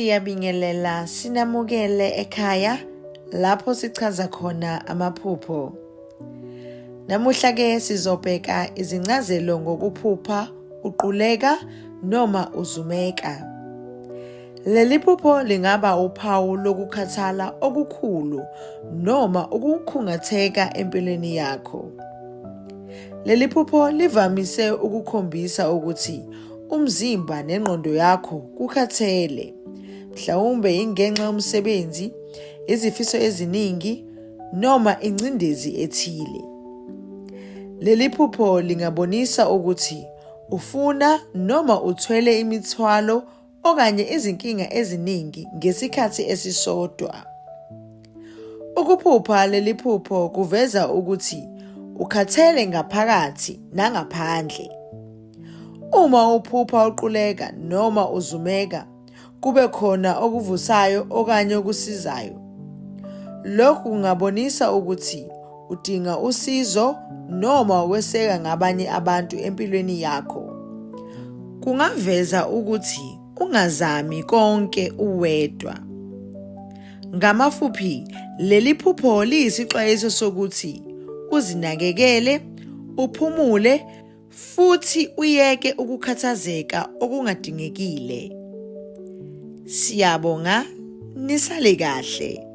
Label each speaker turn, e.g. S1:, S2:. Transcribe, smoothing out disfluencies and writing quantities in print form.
S1: Siyabingelela sinamukele ekhaya lapho sichaza khona amaphupho. Namuhla ke sizobheka izincazelo ngokuphupha uquleka noma uzumeka. Leli phupho lingaba uphawu lokukhathala okukhulu noma ukukhungatheka empilweni yakho. Leli phupho livamise ukukhombisa ukuthi umzimba nengqondo yakho kukhathele, mhlawumbe ingenxa yomsebenzi, izifiso eziningi noma ingcindezi ethile. Leli phupho lingabonisa ukuthi ufuna noma uthwele imithwalo okanye izinkinga eziningi ngesikhathi esisodwa. Ukuphupha leli phupho kuveza ukuthi ukhathele ngaphakathi nangaphandle. Uma uphupha uquleka noma uzumeka, kube khona okuvusayo okanye okusizayo. Lokhu kungabonisa ukuthi udinga usizo noma ukweseka ngabanye abantu empilweni yakho. Kungaveza ukuthi ungazami konke uwedwa. Ngamafuphi, leli phupho liyisixwayiso sokuthi uzinakekele, uphumule futhi uyeke ukukhathazeka okungadingekile. Siyabonga, nisale kahle.